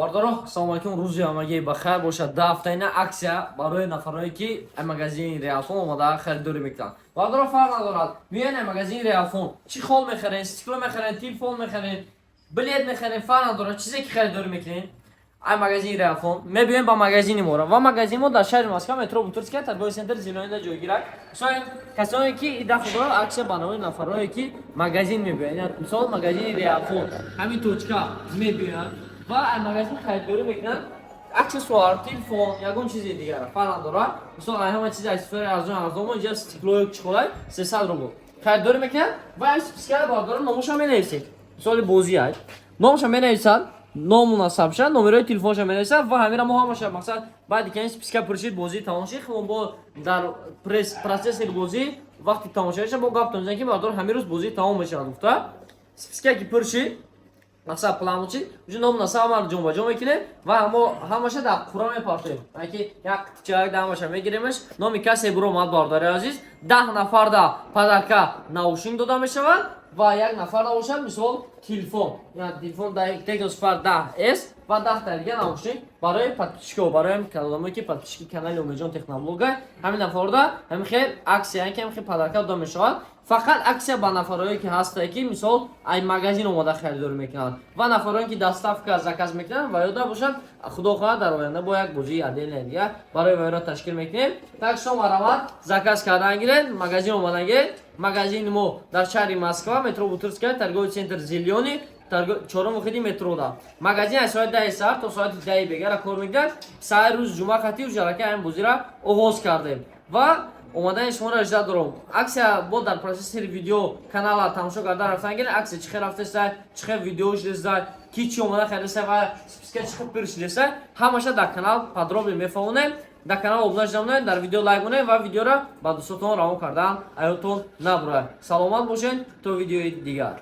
Бародаро, ассалому алайкум, рӯзи ҳамагӣ ба хайр бошад. 10 ҳафтаина акция барои нафарое, ки магазини Реалфон омада харидорӣ мекунанд. Бародаро, фарқ надорад, меоян магазини Реалфон, чехол мехарен, стекло мехарен, телефон мехарен, билет мехарен, фарқ надорад, чизе ки харидорӣ мекунен ай магазини Реалфон, мебиёем ба магазини мора. Ва магазини мо дар шаҳри Москва, метро Бутырская, торговый центр Зелёный да ҷойгирак. Мисол, касоне ки идаф дорад, акция ба номи нафарое, ки магазин мебиёянд, мисол, магазини Реалфон, ҳамин точка мебиёянд ва ай магазин харидорӣ мекунанд, аксессуар, телефон, ягон чизи дигар, фарқ надорад. Мисол, ай ҳама чизи аксессуари арзон арзон, инҷа стеклои чехолай 300 рубл харидорӣ мекунанд ва ай списка, бародаро, номоша менависед. Мисоли, бозӣ ай номаша менависад, ному насабша, номерои телефонша менависад ва ҳамира мо ҳамаша, мақсад, баъди ки ин списка пуршид, бозӣ тамом шид, мо бо дар процесси бозӣ, вақти тамошоиша бо гап мезанем, ки бародар, ҳамин рӯз бозӣ тамом мешавад, гуфта. Списка ки пуршид, мақсад, план чи, уже ном насаб ҳама ҷонбаҷо мекунем ва ҳамо ҳамаша дар қура мепартоем, ки як чак да ҳамаша мегиремаш. Номи касе буромад, бародари азиз, 10 нафарда подарка наушник дода мешавад ва як нафар набошад, мисол, телефон, телефон Tecno Spark 10 S ва 10 та дига наушник барои подписчико, барои одамое, ки подписчики канали Умеҷон Техноблога. Ҳамин нафарда ҳамин хел акция, яъне ки ҳамин хел подарка дода мешавад. Фақат акция ба нафарое, ки ҳастае, ки мисол, ай магазин омода харидорӣ мекунанд ва нафарое, ки доставка заказ мекунанд ва ёда бошад. Худо хоҳад, дар оянда бо як бозии отдельная дига барои вайро ташкил мекунем. Так что марҳамат, заказ кардан гиред, магазин омадан гиред. Магазини мо дар шаҳри Москва, метро Бутырская, торговый центр Зелёный, чорум воҳиди метрода. Магазин аз соати 10 саҳар то соати 10 бегара кор мекунад. Саҳари рӯзи ҷумъа хати уҷарака ҳамин бозира оғоз кардем ва омадани шуморо жда дором. Акция бо дар процесси видео канала тамошо кардан рафтан гиред, акция чӣ хел рафтеста, чӣ хел видео шудеста, ки чӣ омода кардеста ва списка чӣ хел пир шудеста, ҳамаша дар канал подробно мефаҳмонем. Дар канал обуна шуда монед, дар видео лайк монед ва видеоро ба дӯстотон равон кардан аётон набурад. Саломат бошед, то видеои дигар.